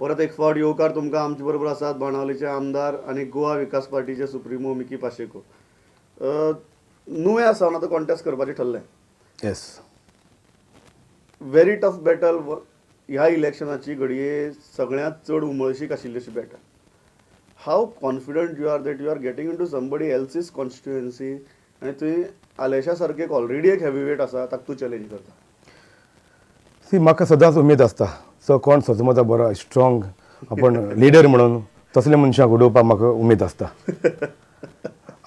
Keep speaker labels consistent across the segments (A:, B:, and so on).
A: परत एक फावट येवकार तुमकां. आमचे बरोबर आसात बाणावलीचे आमदार आनी गोवा विकास पार्टीचे सुप्रिमो मिकी पाशेको. नुवें सावन आतां कॉन्टेस्ट करपाचें ठरलें.
B: येस,
A: व्हेरी टफ बॅटल. ह्या इलेक्शनाची घडये सगळ्यांत चड उमळशीक आशिल्ली अशी battle. How confident you are that you are getting into somebody else's constituency आनी थंय आलेशा सारके एक ऑलरेडी एक हेवी वेट आसा, ताका तूं चॅलेंज करता?
B: सी, म्हाका सदांच उमेद आसता सो कोण सजमता बरो स्ट्रॉंग आपण लिडर म्हणून तसले मनशांक उडोवपाक म्हाका उमेद आसता.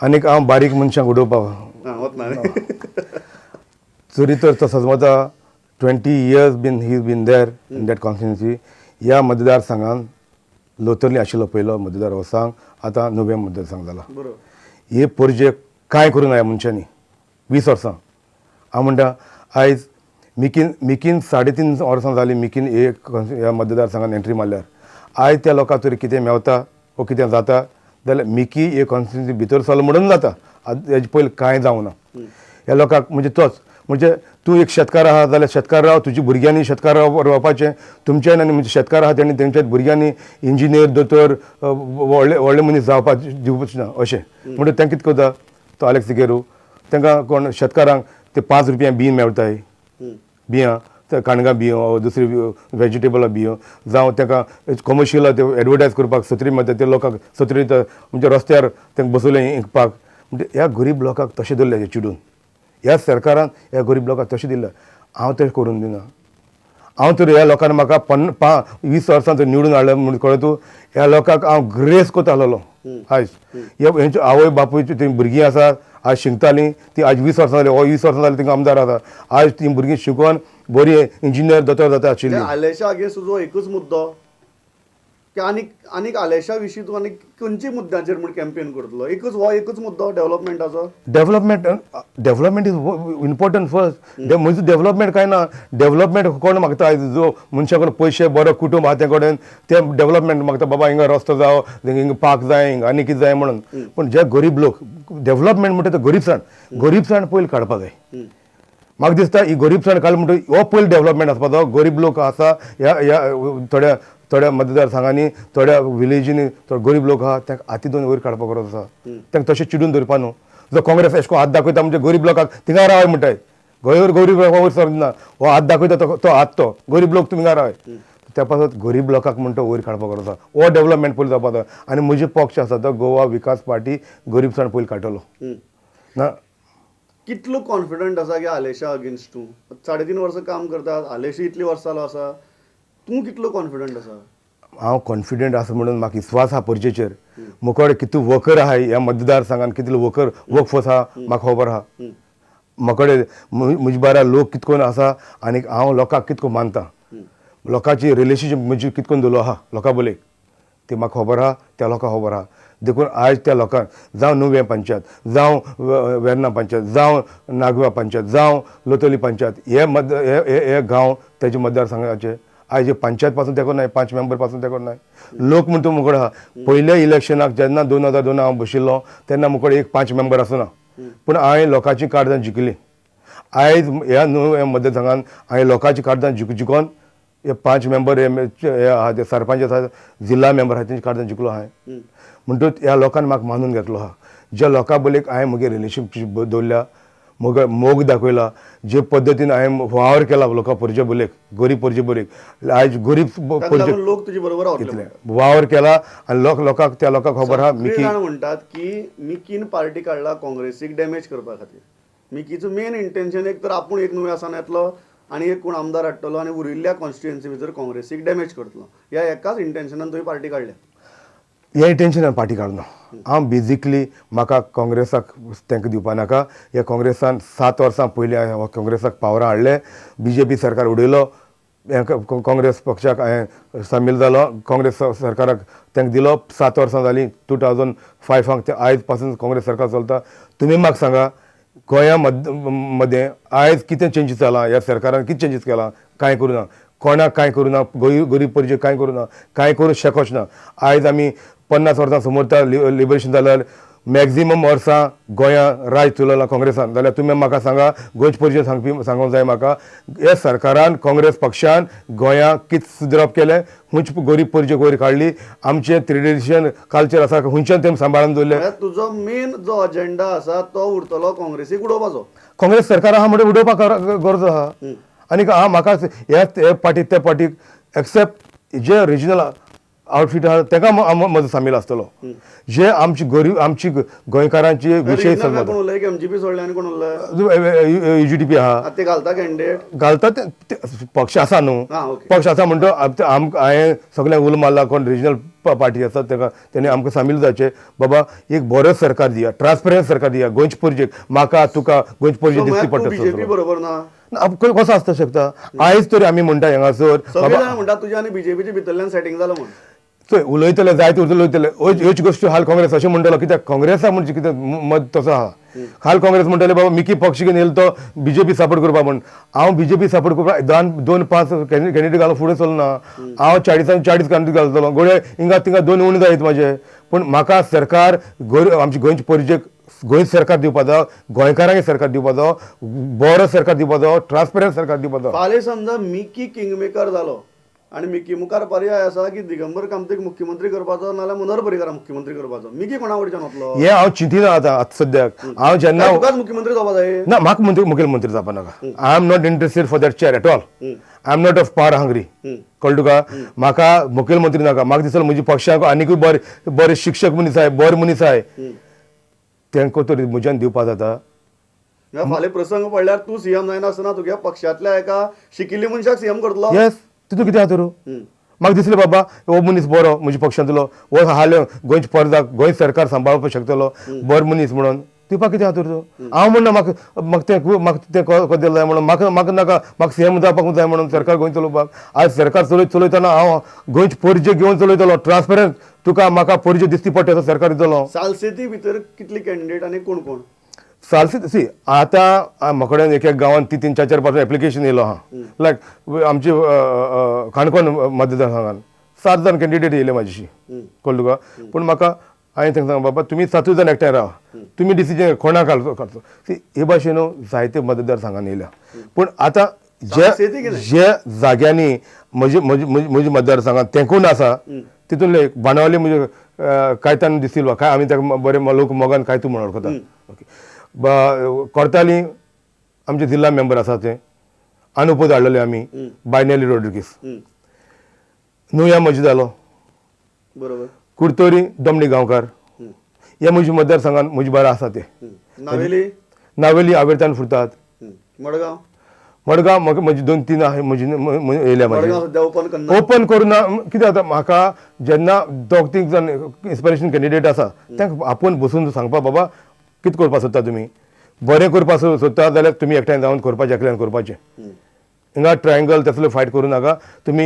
B: आनीक हांव बारीक मनशांक उडोवपाक
A: वतना.
B: जरी तर तो सजमता 20 years been he been there in that constituency. ह्या मतदारसंघान लोतरली आशिल्लो पयलो मतदार हो सांग, आतां नुवें मतदारसंघ जाला. हे पोरजे कांय करूं ना ह्या मनशांनी 20 वर्सां. हांव म्हणटा आयज मिकीन मिकीन 3.5 वर्सां जालीं मिकीन एक ह्या मतदारसंघान एंट्री मारल्यार. आयज त्या लोकांक तरी कितें मेवता वो कितें जाता जाल्यार मिकी हे कॉन्स्टिट्युएन्सी भितर सरलो म्हणून जाता. हेजे पयलीं कांय जावं ना ह्या लोकांक. म्हणजे तोच म्हणजे तूं एक शेतकार आहा जाल्यार शेतकार राव, तुजी भुरग्यांनी शेतकार रावपाचें तुमच्यान, आनी म्हणजे शेतकार आहा तेणी तेंच्या भुरग्यांनी इंजिनियर दोतोर व्हडले व्हडले मनीस जावपाक दिवपाचें ना अशें. म्हणटकीर तें कितें करता तो आलेक्स सिकेरू तांकां कोण शेतकारांक ते 5 रुपया बीं मेळटाय, बियां काणगां बियो दुसरी वेजिटेबलां बियो, जावं तांकां कॉमर्शियल ते एडवर्टायज करपाक सत्री मेळटा, ते लोकांक सत्री म्हणजे रस्त्यार तांकां बसयलें विकपाक. म्हणजे ह्या गरीब लोकांक तशें दवरलें चिडून ह्या सरकारान, ह्या गरीब लोकांक तशें दिलें. हांव तशें करून दिना. हांव तर ह्या लोकांनी म्हाका 20 वर्सां तर निवडून हाडलें म्हूण कळ्ळें तूं. ह्या लोकांक हांव ग्रेस करता आसलेलो. आयज हेंचे आवय बापूय तीं भुरगीं आसा आज शिकतालीं ती आज 20 वर्सां जालीं, हो 20 वर्सां जालीं तांकां आमदार आसा. आयज तीं भुरगीं शिकोवन बरी इंजिनियर दोतोर जाता आशिल्ली.
A: आलेशा अगेन्स्ट तुजो एकूच मुद्दो की आनीक आनीक आलेशा विशीं तूं आनीक खंयच्या मुद्द्यांचेर म्हूण कॅम्पेन करतलो? एकूच हो एकूच मुद्दो डेव्हलपमेंटाचो.
B: Development is important first. म्हणजे डेव्हलपमेंट काय ना, डेव्हलपमेंट कोण मागता आयज? जो मनशा कडेन पयशे बरो कुटुंब आहा ते कडेन ते डेव्हलपमेंट मागता, बाबा हिंगा रस्तो जावं, हिंगा पार्क जाय, हिंगा आनी कितें जाय म्हणून. पूण जे गरीब लोक डेव्हलपमेंट म्हणटा ते गरीबसाण, गरीबसाण पयलीं काडपाक जाय. म्हाका दिसता ही गरीबसाण काडली म्हणटकीर हो पयलीं डेव्हलपमेंट आसपाचो. गरीब लोक आसा ह्या ह्या थोड्या थोड्या मतदारसंघांनी, थोड्या विलेजींनी थोडे गरीब लोक आहा तांकां हाती दोन वयर काडपाक गरज आसा. तांकां तशें चिडून दवरपा न्हू. जो काँग्रेस एशे कोन्न हात दाखयता म्हणजे गरीब लोकांक थिंगा रावाय म्हणटाय, गरीब लोकांक वयर सरना. हो हात दाखयता तो हात तो गरीब लोक तुमी रावाय. त्या पासत गरीब लोकांक म्हणटा वयर काडपाक गरज आसा. हो डेव्हलपमेंट पयलीं जावपाक जाय. आनी म्हजे पक्ष आसा तो गोवा विकास पार्टी गरीबसाण पयलीं काडटलो ना.
A: कितलो कॉन्फिडंट आसा की आलेशा अगेन्स्ट तूं 3.5 वर्सां काम करता, आलेशा इतलीं वर्सां जालो आसा, तूं कितलो कॉन्फिडंट आसा?
B: हांव कॉन्फिडंट आसा म्हणून म्हाका विस्वास आहा परजेचेर. म्हजे कडेन कितलो वर्कर आहा ह्या मतदारसंघान, कितलो वर्कर वर्कफोर्स आहा म्हाका खबर आहा. म्हजे कडेन म्हजे बारा लोक कितकोन आसा आनी हांव लोकांक कितको मानता, लोकांची रिलेशनशीप म्हजी कितकोन दवरलो आहा लोकां बोलेक ती म्हाका खबर आहा, त्या लोकांक खबर आहा. देखून आयज त्या लोकांक जावं नुवें पंचायत, जावं वेर्ना पंचायत, जावं नागव्या पंचायत, जावं लोतोली पंचायत, हे मत हे गांव तेजे मतदारसंघाचे आयज पंचायत पासून तेको नाय, 5 मेंबर पासून तेको नाय. लोक म्हणटा मुकोड आहा. पयल्या इलेक्शनाक जेन्ना 2002 हांव बशिल्लो तेन्ना मुकोड एक 5 मेंबर आसना, पूण हांवें लोकांची कार्डां जिखली. आयज ह्या नुवें मतदारसंघान हांवें लोकांची कार्डां जिखोन हे 5 मेंबर हे आहा ते सरपंच आसा, जिल्ला मेंबर आहा, तेंची कार्डां जिखलो हांवें. म्हणटकूच ह्या लोकांनी म्हाका मानून घेतलो आहा. ज्या लोकां बोलेक हांवें म्हगे रिलेशनशीप दवरल्या, म्हगे मोग दाखयला, जे पद्दतीन हांवें वावर केला लोकां परजे बोलेक, गरीब परजे बोलेक, आयज गरीब परजे
A: लोक तुजे बरोबर
B: इतले वावर केला आनी लोक लोकांक त्या लोकांक खबर आहा.
A: मिकी म्हणटात की मिकीन पार्टी काडला काँग्रेसीक डॅमेज करपा खातीर. मिकीचो मेन इंटेन्शन एक तर आपूण एक नुवें आसा येतलो आनी एक कोण आमदार हाडटलो आनी उरिल्ल्या कॉन्स्टिट्युएन्सी भितर काँग्रेसीक डॅमेज करतलो, ह्या एकाच इंटेन्शनान तुवें पार्टी काडल्या.
B: ह्या इंटेन्शनान पार्टी काडना हांव. बेजिकली म्हाका काँग्रेसाक तांकां दिवपा नाका. ह्या काँग्रेसान 7 वर्सां पयलीं हांवें काँग्रेसाक पावरां हाडले, बीजेपी सरकार उडयलो, काँग्रेस पक्षाक हांवें सामील जालो, काँग्रेस सरकाराक तांकां दिलो. 7 वर्सां जालीं 2005 ते आयज पासून काँग्रेस सरकार चलता. तुमी म्हाका सांगा गोंया मदें आयज कितें चेंजीस जाला? ह्या सरकारान कितें चेंजीस केला? कांय करूं ना, कोणाक कांय करूं ना, गरीब परजे कांय करूं ना, कांय करूं शकच ना. आयज आमी 50 वर्सां समोर लिबरेशन जाल्यार मॅक्झिमम वर्सां गोंया राज चलयलां काँग्रेसान जाल्यार तुमी म्हाका सांगा गोंयचे परिचय सांगपी सांगूंक जाय म्हाका हे सरकारान काँग्रेस पक्षान गोंया कितें सुदरप केलें खंयची गरीब परिचय वयर काडली आमचें ट्रेडिशन कल्चर आसा खंयच्यान तें सांबाळून दवरलें.
A: तुजो मेन जो अजेंडा आसा तो उरतलो काँग्रेसीक उडोवपाचो.
B: काँग्रेस सरकार आहा म्हणून उडोवपाक गरज आहा आनी हांव म्हाका हे पार्टी ते पार्टीक एक्सेप्ट जे रिजनल आउटफीट आहा तेका म्हजो सामील आसतलो जे आमची गरीब आमची गोंयकारांची विशय यूजीडीपी आहा
A: ते घालता कॅन्डिडेट
B: घालता ते पक्ष आसा न्हू पक्ष आसा म्हणटो आमकां हांवें सगळ्यांक उलो मारला कोण रिजनल पार्टी आसा तेका तेणी आमकां सामील जावचें बाबा एक बरो सरकार दिया ट्रान्सपरंट सरकार दिया गोंयचे परजेक म्हाका तुका गोंयचे परजे दिसची पडटा
A: बरोबर ना
B: कसो आसता शकता. आयज तरी आमी म्हणटा हांगासर
A: म्हणटा तुज्या आनी बीजेपीच्या भितरल्यान सेटींग जालां म्हूण
B: चोय उलयतले जायते उलयतले ह्योच गोश्टी हाल काँग्रेस अशें म्हणटलो कित्याक काँग्रेसा म्हणजे कितें मत तसो आहा हाल काँग्रेस म्हणटले बाबा मिकी पक्ष घेवन येयलो तो बीजेपी सपोर्ट करपा म्हण हांव बीजेपी सपोर्ट करपा 2-5 कॅन्डिडेट घालून फुडें चलना हांव 40-40 कॅन्डिडेट घालतलो गोडे हिंगा थिंगा 2 उणें जायत म्हाजे पूण म्हाका सरकार आमची गोंयची परजेक गोंय सरकार दिवपा जावो गोंयकारांक सरकार दिवपा जावो बरो सरकार दिवपा जावो ट्रान्सपरंट सरकार दिवपा जावो.
A: फाल्यां समजा मिकी किंगमेकर जालो आनी मिकी मुखार पर्याय आसा की दिगंबर कामतीक मुख्यमंत्री करपाचो नाल्यार मनोहर पर्रीकार मुख्यमंत्री करपाचो मिकी कोणा कडच्यान वतलो
B: हें हांव चिंतिना आतां सद्याक. हांव जेन्ना
A: तुकाच मुख्यमंत्री जावपा जाय
B: ना म्हाका मुख्यमंत्री जावपा नाका. I am not interested for that chair at all. I am not of power hungry. कळ्ळें तुका म्हाका मुखेलमंत्री नाका. म्हाका दिसता म्हज्या पक्षाक आनिकूय बरे बरे शिक्षक मनीस आहाय बरे मनीस आहाय तांकां तरी म्हज्यान दिवपा जाता.
A: फाल्यां प्रसंग पडल्यार तूं सीएम जायनासतना तुज्या पक्षांतल्या एका शिकिल्ल्या मनशाक सीएम करतलो.
B: येस तितून कितें आहा तर म्हाका दिसलें बाबा हो मनीस बरो म्हज्या पक्षांतलो हो हाल गोंयच्या परदाक गोंय सरकार सांबाळपाक शकतलो बरो मनीस म्हणून दिवपाक कितें आहा तर तूं. हांव म्हणना म्हाका म्हाका तें म्हाका तें कदेल जाय म्हणून म्हाका म्हाका नाका म्हाका सीएम जावपाक जाय म्हणून सरकार गोंय चलोवपाक. आयज सरकार चलयतना हांव गोंयचे परजे घेवन चलयतलो ट्रान्सपरंट तुका म्हाका परजे दिसती पडटा असो सरकार दितलो.
A: सालसेती भितर कितली कॅन्डिडेट आनी कोण कोण
B: सालसेत सी आतां म्हाका कडेन एक एक गांवांत 3-3, 4-4, 5 एप्लिकेशन येयलो आहा लायक आमचे काणकोण मतदारसंघान 7 जाण कॅन्डिडेट येयले म्हाजेशी कळ्ळें तुका. पूण म्हाका हांवें तांकां सांगलें बाबा तुमी 7 जाण एकठांय रावा तुमी डिसिजन कोणाक घालचो काडचो. सी हे भाशेन न्हू जायते मतदारसंघान येयल्या पूण आतां जे जे जाग्यांनी म्हजे म्हजे मतदारसंघान तेंकून आसा तितून एक बाणावली म्हणजे कायतान दिसिल्वा काय आमी ताका बरे लोक मोगान कायतू म्हणून वळखता. ओके कोर्ताली आमचे जिल्ला मेंबर आसा ते अनुपद हाडलेले आमी बायनेली रोड्रिगीस नुया म्हजे जालो
A: बरोबर
B: कुर्तोरी डोमणी गांवकार हे म्हजे मतदारसंघान म्हजे बरें आसा ते.
A: नावेली
B: नावेली आवेर्तान फुरतात
A: मडगांव
B: मडगांव म्हाका म्हजी 2-3 आहा म्हजी येयल्या म्हजी ओपन करून कितें जाता म्हाका जेन्ना 2-3 जाण इन्स्पिरेशन कॅन्डिडेट आसा तांकां आपोवन बसून सांगपा बाबा कितें करपाक सोदता तुमी बरें करपाक सोदता जाल्यार तुमी एकठांय जावन करपाचें एकल्यान करपाचें हिंगा ट्रायंगल तसले फायट करूं नाका तुमी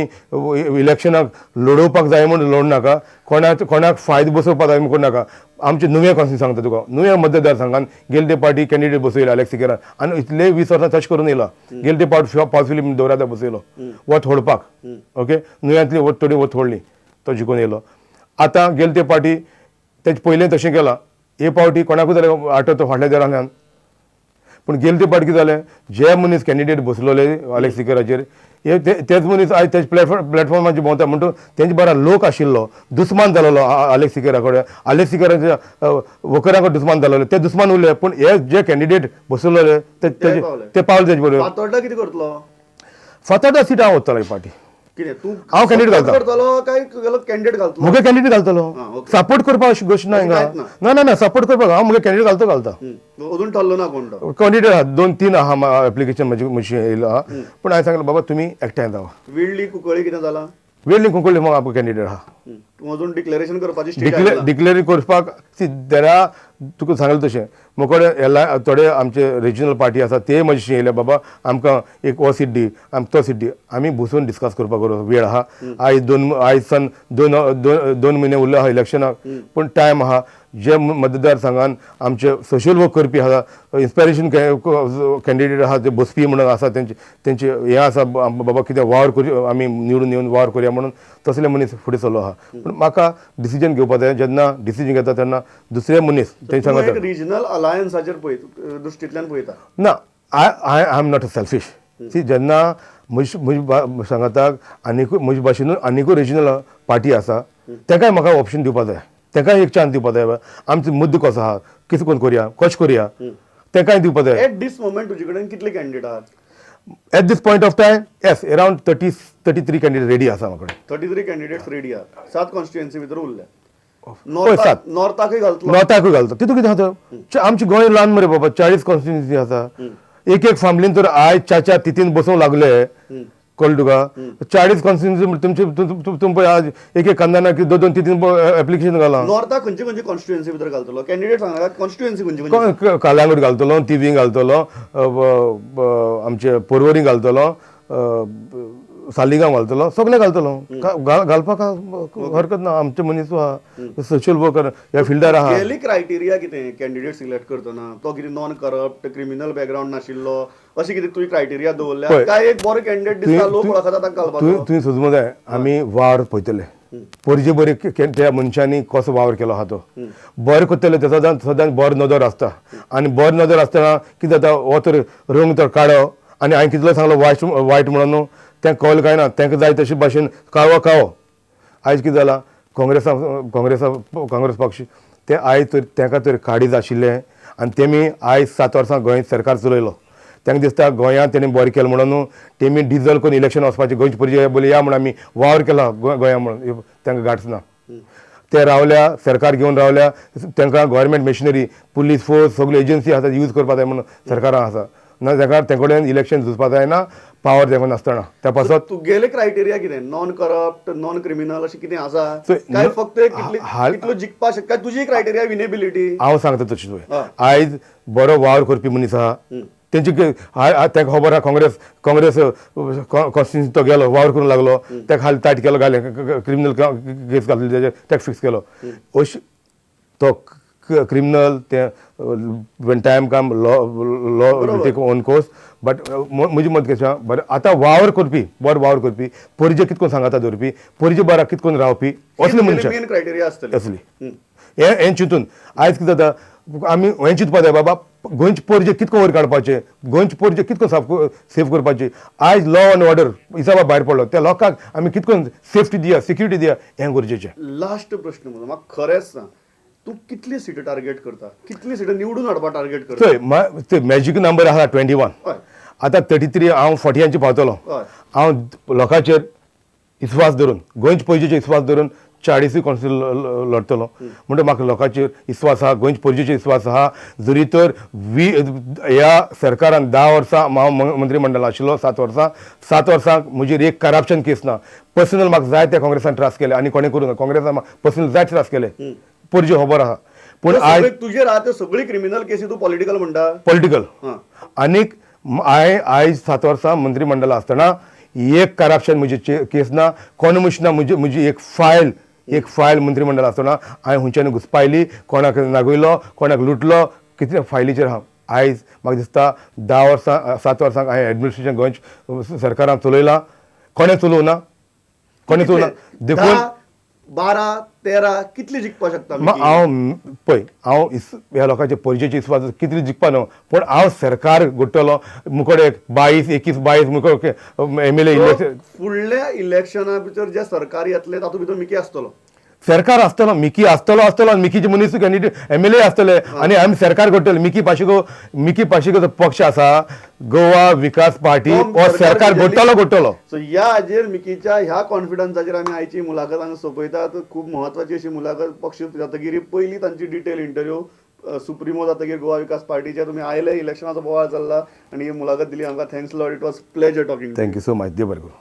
B: इलेक्शनाक लडोवपाक जाय म्हूण लडूं नाका कोणाक कोणाक फायदो बसोवपाक जाय म्हूण करूं नाका. आमचे नुवें कॉन्स्टिट्युएन्सी सांगता तुका नुवें मतदारसंघान गेले ते पार्टी कॅन्डिडेट बसयला अलेक्स सिकेरान आनी इतले 20 वर्सां तशें करून येयला गेले ते पावट पावसुली दवराता बसयलो वत होडपाक. ओके नुव्यांतली वत थोडी वत होडली तो जिखून येयलो. आतां गेले ते पार्टी तेजे पयलें तशें केलां हे पावटी कोणाकूच जाल्यार आठवतो फाटल्या देरांतल्यान पूण गेले ते पावटी कितें जालें जे मनीस कॅन्डिडेट बसलोले अलेक्स सिकेराचेर हे तेच मनीस आयज तेज प्लॅटफॉर्माचेर भोंवता म्हणटू तेंचे बरो लोक आशिल्लो दुस्मान जालोलो अलेक्स सिकेरा कडेन अलेक्स सिकेराच्या वकरा कडेन दुस्मान जालोले ते दुस्मान उरले पूण हे जे कॅन्डिडेट बसलोले ते पावले तेजे बरोबर.
A: फातोर्डा कितें करतलो
B: फातोर्डा सीट हांव वतलो ही पार्टी हांव कॅन्डिडेट घालतलो म्हगे कॅन्डिडेट घालतलो सपोर्ट करपाक अशी गोश्ट ना हिंगा ना ना ना सपोर्ट करपाक हांव म्हगे कॅन्डिडेट घालतो घालता
A: अजून ठरलो ना कोण
B: कॅन्डिडेट आहा 2-3 आहा एप्लिकेशन म्हजे म्हशी येयलो आहा पूण हांवें सांगलें बाबा तुमी एकठांय जावा.
A: वेडली कुंकळी कितें जालां
B: वेडली कुंकळी मग आमकां कॅन्डिडेट आहा
A: अजून डिक्लेरेशन करपाची
B: डिक्लेर करपाक सी देरा तुका सांगलें तशें मुकोडे थोडे आमचे रिजनल पार्टी आसा ते म्हजे येयले बाबा आमकां एक हो सीट दी आमकां तो सीट दी. आमी बसून डिस्कस करपाक वेळ आहा. आयज आयज सान दोन दोन म्हयने उरले आहा इलेक्शनाक, पूण टायम आहा. जे मतदारसंघान आमचे सोशल वर्क करपी आहा, इन्स्पायरेशन कॅन्डिडेट आहा, ते बसपी म्हणून आसा, तेंचे तेंचे हें आसा बाबा कितें वावर करूं आमी निवडून येवन वावर करुया म्हणून तसले मनीस फुडें सरलो आहा. पूण म्हाका डिसिजन घेवपाक जाय. जेन्ना डिसिजन घेता तेन्ना दुसरे मनीस तेंच्या सांगता
A: रिजनल अलायन्साचेर पळयता दृश्टींतल्यान पळयता
B: ना. I I am not a selfish. See जेन्ना म्हजी सांगाताक आनीकूय म्हजे भाशेनूय आनीकूय रिजनल पार्टी आसा तेकाय म्हाका ऑप्शन दिवपाक जाय, तेकाय एक चान्स दिवपाक जाय. आमचो मुद्दो कसो आहा, कितें करून करुया, कशें करुया, तेकाय दिवपाक जाय.
A: एट दीस मोमेंट तुजे कडेन कितले कॅन्डिडेट आहात?
B: At this point of time yes around 33 candidate ready आसा म्हाका.
A: 33 कॅन्डिडेट्स रेडी आहा. 7 कॉन्स्टिट्युएन्सी भितर उरल्या. नॉर्थाकूय घालतलो.
B: नॉर्थाकूय घालतो. तितून कितें जाता, आमचें गोंय ल्हान मरे बाबा, 40 कॉन्स्टिट्युएन्सी आसा. एक एक फॅमिलीन तर आयज 4-4 3-3 बसूंक लागले, कळ्ळें तुका. 40 कॉन्स्टिट्युएन्सी तुमचे तुम पळय आज एक एक खानदानाक 2-2 3-3 एप्लिकेशन घालां.
A: नॉर्थाक खंयचे खंयचे कॉन्स्टिट्युएन्सी भितर घालतलो कॅन्डिडेट सांगनाका, कॉन्स्टिट्युएन्सी खंयची खंयची?
B: कालांगूट घालतलो, तिवी घालतलो, आमचे पोरवरी घालतलो, सालिगांव घालतलो, सगळे घालतलो. घालपाक हरकत ना. आमचे मनीस आहा, सोशल वर्कर ह्या फिल्डार आहा.
A: गेली क्रायटेरिया कितें कॅन्डिडेट सिलेक्ट करतना? तो कितें नॉन करप्ट, क्रिमिनल बॅकग्रावंड नाशिल्लो, अशें कितें तुवें क्रायटेरिया दवरल्या काय एक बरो कॅन्डिडेट दिसता लोक वळखता ताका घालपाचो? तुवें
B: सोदूंक जाय. आमी वावर पळयतले पणजे बरे त्या मनशांनी कसो वावर केलो आहा तो बरें करतले. ते सदांच सदांच बरो नदर आसता आनी बरो नदर आसतना कितें जाता, हो तर रंग तर काडो आनी हांवें कितलो सांगलो वायट वायट म्हणून न्हू तें कळ्ळें काय ना, तांकां जाय तशे भाशेन कावो कावो. आयज कितें जालां, काँग्रेसा काँग्रेसा काँग्रेस पक्ष ते आयज तर तांकां तर काडीज आशिल्लें आनी तेमी आयज 7 वर्सां गोंय सरकार चलयलो. तांकां दिसता गोंयांत तेणी बरें केलें म्हणून न्हू तेमी डिजल करून इलेक्शन वचपाचें गोंयचे पणजे बोली या म्हणून आमी वावर केला गोंया म्हणून तांकां गांठच ना. ते रावल्या सरकार घेवन रावल्या, तांकां गव्हर्मेंट मशिनरी पुलीस फोर्स सगळ्यो एजन्सी आसा यूज करपाक जाय म्हणून सरकारान आसा ना. ताका ते कडेन इलेक्शन झुजपाक जायना, पावर तेंको नासतना त्या पासत.
A: तुगेले क्रायटेरिया कितें? नॉन करप्ट, नॉन क्रिमिनल अशें कितें आसा काय फक्त कितलो जिखपाक शकता? तुजी क्रायटेरिया विनेबिलिटी?
B: हांव सांगता तशें तुवें. आयज बरो वावर करपी मनीस आहा तेंची ताका खबर आहा काँग्रेस काँग्रेस कॉन्स्टिट्युन्सी तो गेलो वावर करूंक लागलो, ताका खाली तायट केलो, घालें क्रिमिनल केस घातली तेजेर, ताका फिक्स केलो. अशें तो क्रिमिनल ते when time come law law will take own course. But म्हजें मत कशें बरें आतां वावर करपी, बरो वावर करपी, पणजे कितकोन सांगाता दवरपी, पणजे बरा कितकोन रावपी, असले मनशां असली हें चिंतून आयज कितें जाता, आमी हें चिंतपा जाय बाबा गोंयचे पणजे कितको वयर काडपाचें, गोंयचे पणजे कितको साफ सेफ करपाचें. आयज लॉ एन्ड ऑर्डर हिसाबा भायर पडलो, त्या लोकांक आमी कितको सेफ्टी दिया, सिक्युरिटी दिया, हें गरजेचें.
A: लास्ट प्रश्न म्हणून म्हाका खरेंच सांग, तूं कितली सीट टार्गेट करता, कितली सीट निवडून हाडपा टार्गेट करता?
B: चोय मॅजीक नंबर आहा 21, आतां 33, हांव 40 पावतलो. हांव लोकांचेर विस्वास धरून, गोंयचे पणजेचेर विस्वास धरून 40 कॉन्स्टिट्युन्सी लढतलो. म्हणटा म्हाका लोकांचेर विस्वास आहा, गोंयचे पणजेचेर विस्वास आहा. जरी तर ह्या सरकारान 10 वर्सां हांव मंत्रीमंडळ आशिल्लो, 7 वर्सां, 7 वर्सांक म्हजेर एक करप्शन केस ना. पर्सनल म्हाका जाय त्या काँग्रेसान त्रास केले आनी कोणें करूं ना, काँग्रेसान म्हाका पर्सनल जाय त्रास केले, पणजे खबर आहा. पूण आयज
A: तुजेर आहा त्यो सगळी क्रिमिनल केसी तूं पॉलिटिकल म्हणटा?
B: पॉलिटिकल. आनीक हांवें आयज 7 वर्सां मंत्रीमंडळ आसतना एक करप्शन म्हजी केस ना, कोण ना म्हजी म्हजी एक फायल, एक फायल मंत्रीमंडळ आसतना हांवें हुंच्यानी घुसपायली, कोणाक नागयलो, कोणाक लुटलो, कितले फायलीचेर हांव आयज म्हाका दिसता 10 वर्सां 7 वर्सांक हांवें एडमिनिस्ट्रेशन गोंयच्या सरकारान चलयलां, कोणें चलोवना, कोणें चलोवना. देखून
A: 12, 13 कितली जिखपाक शकता?
B: हांव पळय हांव ह्या लोकांचे पणजेचे विस्वास कितली जिखपा न्हू, पूण हांव सरकार घडटलो मुकोडे 22, 21, 22 मुकोडे MLA.
A: फुडल्या इलेक्शना भितर जे सरकार येतले तातूंत भितर मिकी आसतलो,
B: सरकार आसतलो, मिकी आसतलो आसतलो आनी मिकीचे मनीस कॅन्डिडेट MLA आसतले आनी आमी सरकार घडटले. मिकी पाशिको, मिकी पाशिकोचो पक्ष आसा गोवा विकास पार्टी, हो सरकार घडटलो घडटलो.
A: सो ह्या हाजेर मिकीच्या ह्या कॉन्फिडन्साचेर आमी आयची मुलाखत हांगा सोंपयतात. खूब म्हत्वाची अशी मुलाखत, पक्ष जातकीर पयली तांची डिटेल इंटरव्यू सुप्रिमो जातकीर गोवा विकास पार्टीचे तुमी आयले, इलेक्शनाचो बोवाळ चल्ला आनी ही मुलाखत दिली आमकां. Thanks lot, it was pleasure talking.
B: Thank you so much. देव बरें करूं.